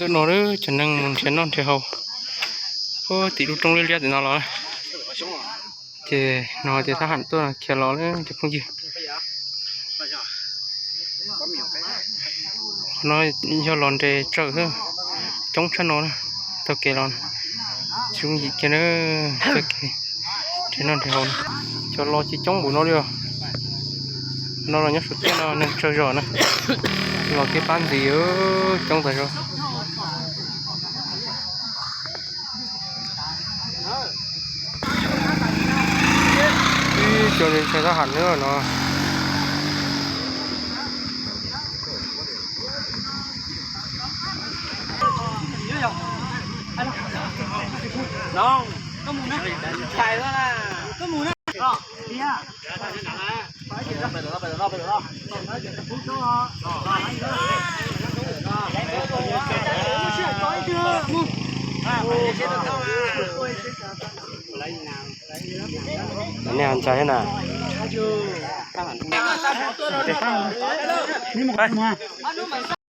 Ntawm no cov neeg mus nrhiav noj nrhiav haus puag tim lub roob liab liab tim no los. Ces no ces thab ham tuaj khiav los lawm cov phooj ywg. Qhov no yog los nres tsawm xwb, coob tshaj no na. Taug kev los tsis yooj yim kiag na, taug kev nrhiav noj nrhiav haus na. Cov los tsis coob npaum no li os. No los nyob Suav tiaj no neeg tsawg zog na, los kev pab ntxiv coob tas zog. Ib co ntshai thab ham neb no. Nej ntshai na.